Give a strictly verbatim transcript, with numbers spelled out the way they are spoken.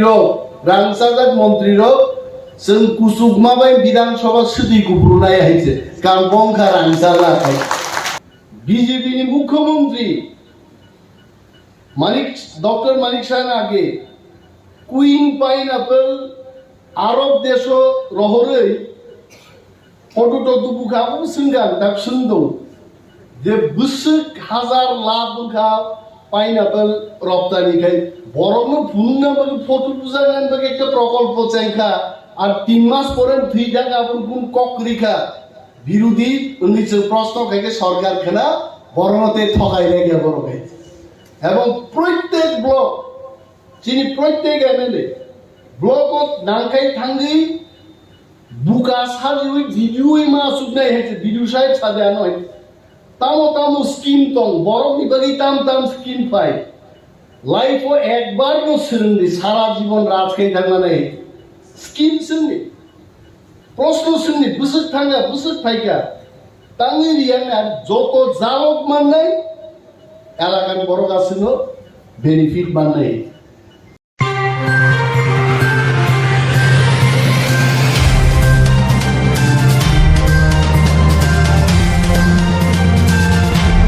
rok, rangchajak montri rok, chwng kuchukma bai Bidhan Sabha swtwi kuphuru nai hai se, kampong kha rangchajak hai. B J P ni Mukhyamantri Manik, Doctor Manik Saha ni age Queen Pineapple Arab deso rohorwi photo to tubu kha, abo swngkha, tak swngdong je bwswk hazar lakh wngkha pineapple roptani khai, borokno phunukna bagwi photo bujaknani bagwi ekta prokolpo chengkha, ar tin mas pore thwijak, abo kunu kok kwrwi kha. Birodhi wngwi chwng proshno khaikhe sorkar khna borokno tei thokai laikha borok hai. Ebong proitek block, chini proitek M L A block o nangkhai thangwi buka sajiwi video ma suknai hai se video sai saja noi. Tamo tamo scheme tong, borok ni bagwi tam tam scheme phai. Life o ekbar no swrwngdi, sara jibon raj khai thangmani scheme swngdi. Proshno swngdi, bwswk thangya, bwswk phaikha. Tangwi riyang ar joto jalok mannai, elakan borok aswkno benefit mannai.